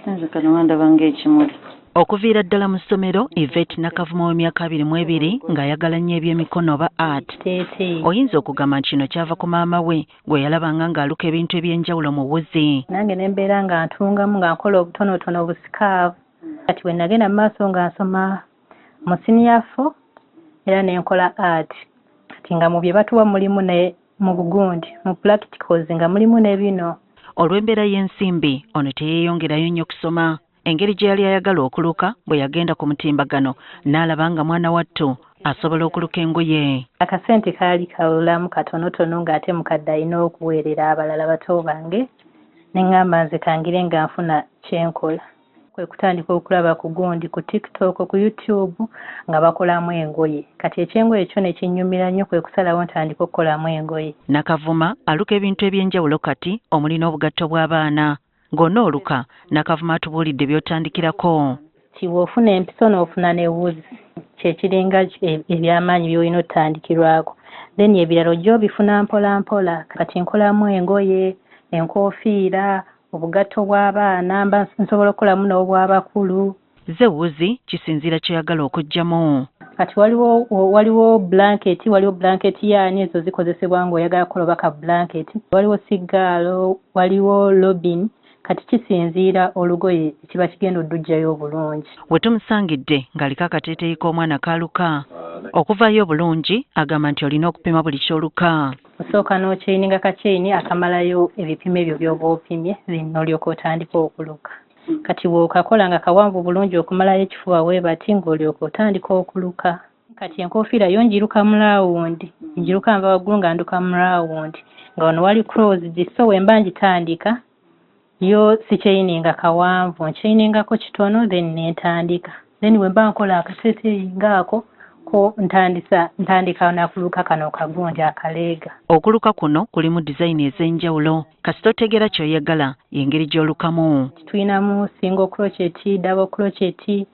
Nze kano nga ndaba ng'ekimuli. Okuviira ddala mu ssomero, Yvette Nakavuma w'emyaka 22 ng'ayagala nnyo ebyemikono oba art. Teeteeyi. Oyinza okugamba nti kino kyava ku maama we gwe yalabanga ng'aluka ebintu eby'enjawulo mu wuzi. Nange ne mbeera nga ntungamu, nga nkola obutonotono, obusikaafu. Kati bwe nagenda mu maaso nga nsoma mu senior four, era ne nkola art. Kati nga mu bye batuwa mulimu ne mu bugundi, mu practicals, nga mulimu ne bino. Olw'embeera y'ensimbi, ono teyeeyongerayo nnyo kusoma engeri gye yali ayagala okuluka. Bwe yagenda ku mutimbagano n'alaba nga mwana wattu asobola okuluka engoye. Akasente kaali kawulamu katonotono, ng'ate mukadde alina okuweerera abalala bato bange, ne ŋŋamba nze kangire nga nfuna kyenkola. Kwe kutandika okulaba ku gundi, ku TikTok, ku YouTube, nga bakolamu engoye. Kati ekyengoye kyo ne kinnyumira nnyo, kwe kusalawo ntandika okukolamu engoye. Nakavuma aluka ebintu eby'enjawulo kati omuli n'obugatto bw'abaana. Ng'onooluka, Nakavuma atubuulidde by'otandikirako. Ti bw'ofuna empiso n'ofuna ne wuzi, kyekiringa ebyamaanyi by'olina otandikirwako, then ebirala ojja obifuna mpola mpola. Kati nkolamu engoye, enkoofiira, obugatto bw'abaana, mba nsobola okukolamu n'obw'abakulu. Ze wuzi kisinziira ky'oyagala okuggyamu. Kati waliwo blanket, waliwo blanket yarn, ezo zikozesebwa ng'oyagala kukola oba ka blanket. Waliwo seagull, waliwo robin. Kati kisinziira olugoye kiba kigenda oddujjayo obulungi. We tumusangidde ng'aliko akateeteeyi k'omwana k'aluka. Okuvaayo obulungi, agamba nti olina okupima buli ky'oluka. Osooka n'ochaininga ka chain akamalayo ebipimo ebyo by'oba opimye, then n'olyoka otandika okuluka. Kati bw'okakola nga kawanvu bulungi okumalayo ekifuba weebati, ng'olyoka otandika okuluka. Kati enkofiira yo ngiruka mu round, ngiruka nva waggulu nga nduka mu round, nga wano wali closed. So bwe mba ngitandika yo sichaininga kawanvu, nchainingako kitono, then nentandika. Then bwe mba nkola akateeteeyi ngaako ko, ntandika nakuluka kano kagundi akaleega. Okuluka kuno kulimu dizayini ez'enjawulo. Kasita otegeera ky'oyagala, y'engeri gy'olukamu. Tulinamu single crochet, double crochet,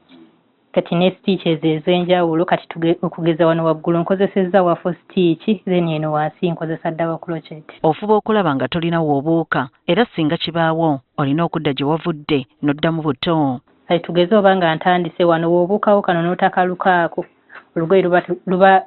kati ne stitches ez'enjawulo. Kati okugeza wano waggulu nkozesezza waffle stitch, then eno wansi nkozesa double crochet. Ofuba okulaba nga tolina w'obuuka, era singa kibaawo olina okudda gye wavudde n'oddamu buto. Kati tugeze oba nga ntandise wano, w'obuukawo kano n'otakalukaako, olugoye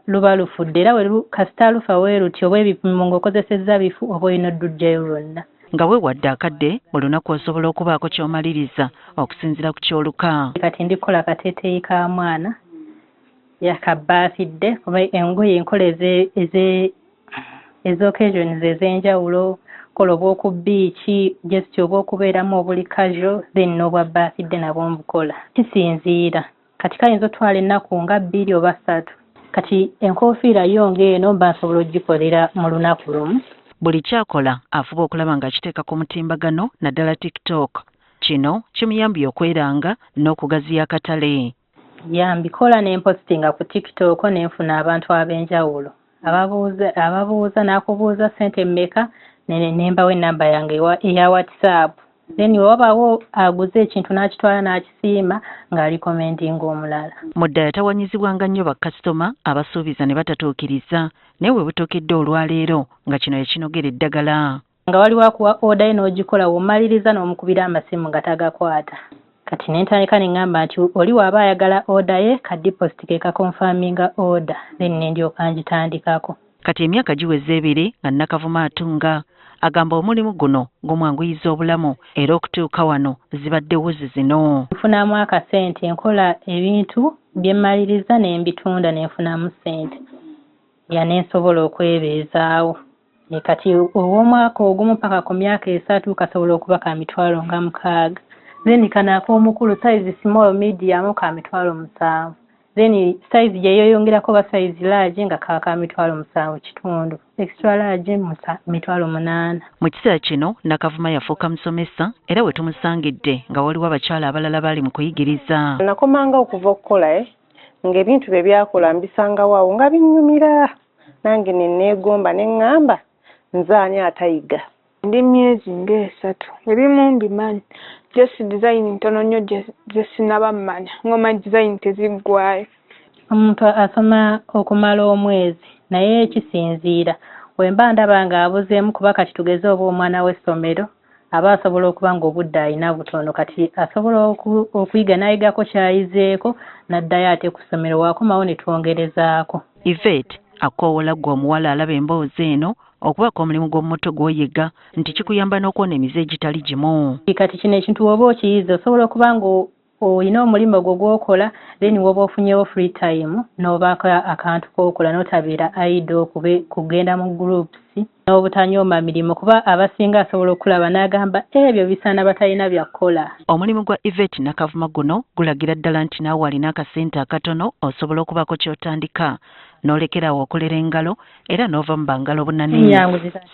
luba lufudde. Era kasita lufa weeruti, oba ebipimo ng'okozesezza bifu, oba olina oddujjayo lwonna. Nga weewadde akadde, mu lunaku osobola okubaako ky'omaliriza okusinziira ku ky'oluka. Kati ndikukola akateeteeyi ka mwana yaka birthday, kuba engoye enkola eze occasions ez'enjawulo. Kola obw'oku beach, just obw'okubeeramu obuli casual, then n'obwa birthday nabwo mbukola. Kisinziira, kati kayinza otwala ennaku nga 2 oba 3. Kati enkofiira yo ng'eno mba nsobola ogikolera mu lunaku lumu. Buli kyakola afuba okulaba ng'akiteeka ku mutimbagano, naddala TikTok. Kino kimuyambye okweranga n'okugaziya akatale. Ya, mbikola ne mpositinga ku TikTok, ne nfuna abantu ab'enjawulo ababuuza n'akubuuza ssente mmeka, ne mbawa ennamba yange eya WhatsApp. Then we wabaawo aguze ekintu n'akitwala n'akisiima, ng'arecommendinga omulala. Mu ddala tawanyizibwanga nnyo bakasitoma abasuubiza ne batatuukiriza, naye we butuukidde olwaleero nga kino yakinogera eddagala. Nga waliwo akuwa order ye n'ogikola, w'omaliriza n'omukubira amasimu nga tagakwata. Kati ne ntandika ne ŋŋamba nti oli w'aba ayagala order ye, ka deposit ke kaconfirminga order, then ne ndyoka ngitandikako. Kati emyaka giweze 2 nga Nakavuma atunga. Agamba omulimu guno gumwanguyiza obulamu, era okutuuka wano zibadde wuzi zino. Nfunamu akasente, nkola ebintu bye mmaliriza ne mbitunda ne nfunamu ssente, ya, ne nsobola okwebeezaawo. Kati ow'omwaka ogumu paka ku myaka 3 kasobola okuba ka 600,000. Then kano ak'omukulu, size small, medium, ka 700,000. Then size gye yeeyongerako ba size large, nga kaba ka 7,500, extra large 800,000. Mu kiseera kino Nakavuma yafuuka musomesa, era we tumusangidde nga waliwo abakyala abalala baali mu kuyigiriza. Nakomanga okuva okukola, ng'ebintu bye byakola mbisangawo awo nga binnyumira, nange ne neegomba ne ŋŋamba nze ani atayiga. Ndi myezi ng'esatu, ebimu mbimanyi, just design ntono nnyo ze sinnaba mmanya, ng'omanyi design teziggwaayo. Omuntu asoma okumala omwezi, naye kisinziira we mba ndaba ng'abuzeemu, kuba kati tugeze oba omwana w'essomero. Aba asobola okuba ng'obudde alina butono, kati asobola okuyiga n'ayigako ky'ayizeeko n'addayo ate ku ssomero, waakomawo ne twongerezaako. Yvette akoowola ggwe omuwala alaba emboozi eno okubaako omulimu gw'omu mutwe gw'oyiga nti kikuyamba n'okuwona emize egitali gimu. Kati kino ekintu w'oba okiyize osobola okuba nga olina omulimu gwo gw'okola, then w'oba ofunyewo free time n'obaako akantu k'okola n'otabeera idle kugenda mu groups n'obutanyooma mirimu, kuba abasinga asobola okulaba n'agamba ebyo bisaana batalina bya kukola. Omulimu gwa Yvette Nakavuma guno gulagira ddala nti naawe alina akasente akatono osobola okubaako ky'otandika n'olekera awo okulera engalo era n'ova mu bangalo bunani.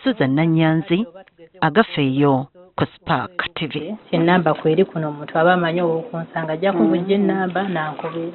Susan Nanyanzi, Agafeeyo ku Spark TV. Ennamba kweri kuno omuntu aba amanyi ow'okunsanga ajja kubujja ennamba n'ankubira.